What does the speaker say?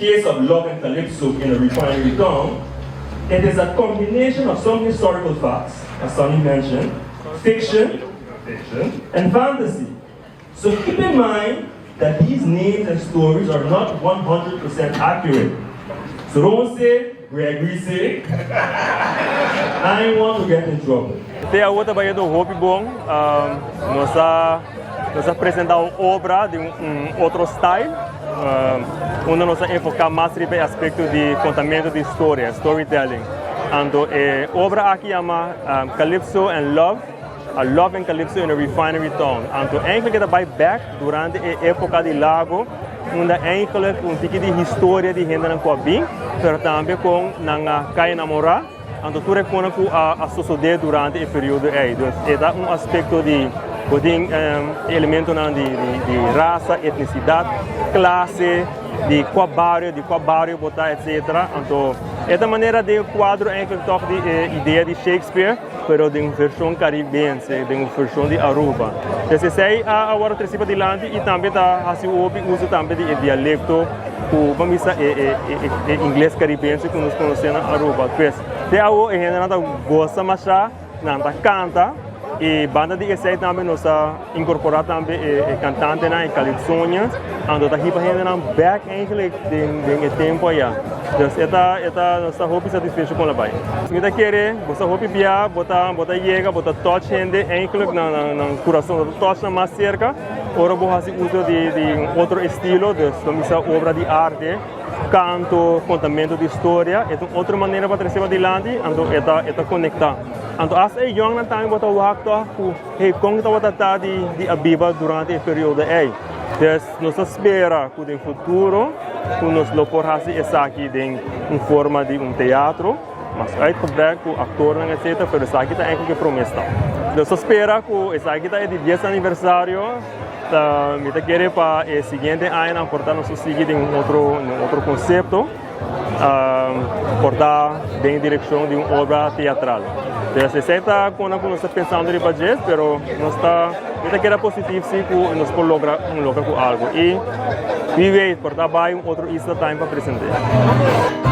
case of Love and Calypso in a Refinery Town, it is a combination of some historical facts, as Sonny mentioned, fiction, fiction, and fantasy. So keep in mind that these names and stories are not 100% accurate. So don't say, Gregory say, I want to get in trouble. Te awor ta bayendo hopi bon. Nos a nos a presenta un obra di un otro style, unda nos a enfoca mas riba e aspecto di contamento di historia, storytelling. Anto e obra aki yama Calypso and Love, a Love and Calypso in a Refinery Town. Anto eigenlijk e ta bay back durante e epoca di Lago, unda eigenlijk un tiki di historia di hendenan cu a bin, pero tambe con nan a cay enamora. Anto tur e kona ku a sosodé durante e periodo ei. Dus e ta un aspekto di bo tin elementonan di di rasa, etnisidat, klase, di kua bario, di kua bario bo ta etsetera. Anto e ta manera den kuadro enkele tòg di e idea di Shakespeare, pero den un vershon karibense, den un vershon di Aruba. Dus esei a wòrdu trese padilanti i tambe ta hasi hopi uso tambe di e dialekto. Ku ban bisa e e ingles karibense ku nos konosé na Aruba. Pues te awo e hendenan ta gosa masha, nan ta kanta i banda di esei tambe nos a inkorporá tambe e kantantenan, e calypsonians, anto ta hiba hendenan bèk eigenlijk den den e tempu aya. Dus e ta e ta nos ta hopi satisfecho kon la bai. Mi ta kere bo sa hopi bia bo ta bo ta yega bo ta touch hende eigenlijk na nan nan kurason, bo ta touch nan mas serka. Ora bo hasi uso di di un otro estilo, dus lo misa obra di arte, kanto, kontamento di storia, e ta un otro manera pa trese padilanti, anto e ta e ta konektá. Anto asta e yòngnan tambe bo ta wak tòg ku hey kon tabata ta di di a biba durante e periodo ei. Dus nos ta spera ku den futuro ku nos lo por hasi esaki den un forma di un teatro. Mas uitgebreid ku aktornan etcetera, pero esaki ta enkel ku e promé stap. Nos ta spera ku esaki ta e di dies aniversario, ta mi ta kere pa e siguiente añanan por ta nos ta sigui den un otro un otro konsepto, por ta den direkshon di un obra teatral. Entonces esei ta kona ku nos ta pensando riba dje, pero nos ta mi ta keda positif si ku nos por logra logra ku algu i wie weet por ta bai un otro isla tambe pa present'é.